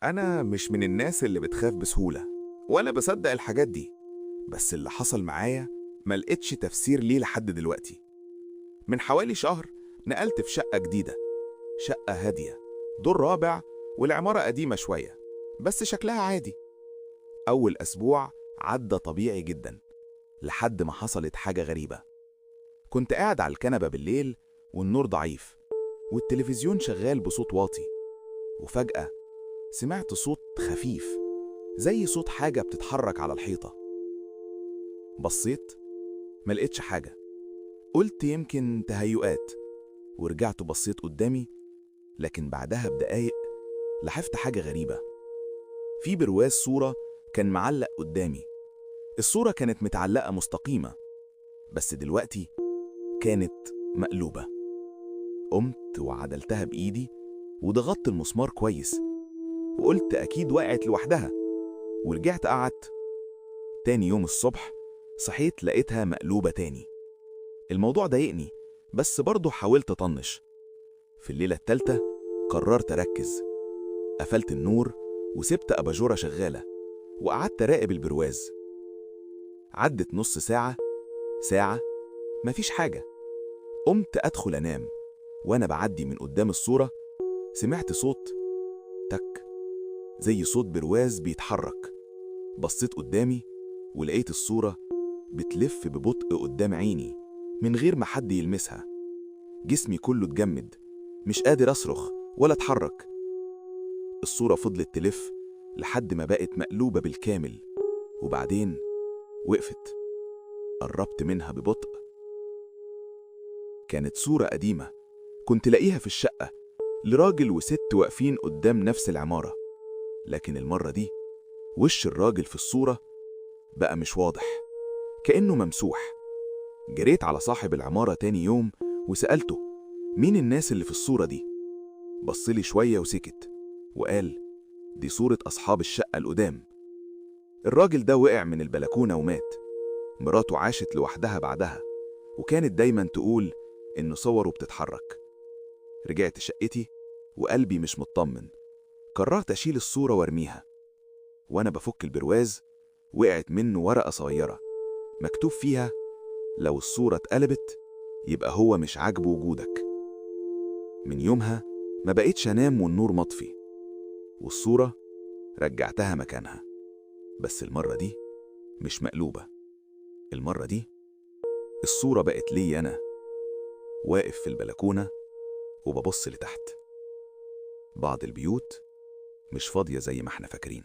أنا مش من الناس اللي بتخاف بسهولة ولا بصدق الحاجات دي، بس اللي حصل معايا ما لقيتش تفسير ليه لحد دلوقتي. من حوالي شهر نقلت في شقة جديدة، شقة هادية، دور رابع، والعمارة قديمة شوية بس شكلها عادي. أول أسبوع عدى طبيعي جدا لحد ما حصلت حاجة غريبة. كنت قاعد على الكنبة بالليل والنور ضعيف والتلفزيون شغال بصوت واطي، وفجأة سمعت صوت خفيف زي صوت حاجة بتتحرك على الحيطة. بصيت ما لقيتش حاجة، قلت يمكن تهيؤات، ورجعت بصيت قدامي، لكن بعدها بدقايق لاحظت حاجة غريبة. في برواز صورة كان معلق قدامي. الصورة كانت متعلقة مستقيمة، بس دلوقتي كانت مقلوبة. قمت وعدلتها بإيدي وضغطت المسمار كويس، وقلت أكيد وقعت لوحدها، ورجعت قعدت. تاني يوم الصبح صحيت لقيتها مقلوبة تاني. الموضوع ضايقني، بس برضه حاولت أطنش. في الليلة التالتة قررت أركز. قفلت النور وسبت أباجورة شغالة وقعدت أراقب البرواز. عدت نص ساعة، ساعة، مفيش حاجة. قمت أدخل أنام، وأنا بعدي من قدام الصورة سمعت صوت تك، زي صوت برواز بيتحرك. بصيت قدامي ولقيت الصورة بتلف ببطء قدام عيني من غير ما حد يلمسها. جسمي كله اتجمد، مش قادر أصرخ ولا أتحرك. الصورة فضلت تلف لحد ما بقت مقلوبة بالكامل، وبعدين وقفت. قربت منها ببطء. كانت صورة قديمة كنت لاقيها في الشقة، لراجل وست واقفين قدام نفس العمارة، لكن المرة دي وش الراجل في الصورة بقى مش واضح، كأنه ممسوح. جريت على صاحب العمارة تاني يوم وسألته مين الناس اللي في الصورة دي؟ بصلي شوية وسكت وقال دي صورة أصحاب الشقة القدام. الراجل ده وقع من البلكونة ومات. مراته عاشت لوحدها بعدها، وكانت دايما تقول إن صوره بتتحرك. رجعت شقتي وقلبي مش مطمن. قررت أشيل الصورة وارميها. وأنا بفك البرواز وقعت منه ورقة صغيرة مكتوب فيها لو الصورة اتقلبت يبقى هو مش عاجبه وجودك. من يومها ما بقيتش أنام والنور مطفي، والصورة رجعتها مكانها، بس المرة دي مش مقلوبة. المرة دي الصورة بقت لي أنا، واقف في البلكونة وببص لتحت. بعض البيوت مش فاضية زي ما احنا فاكرين.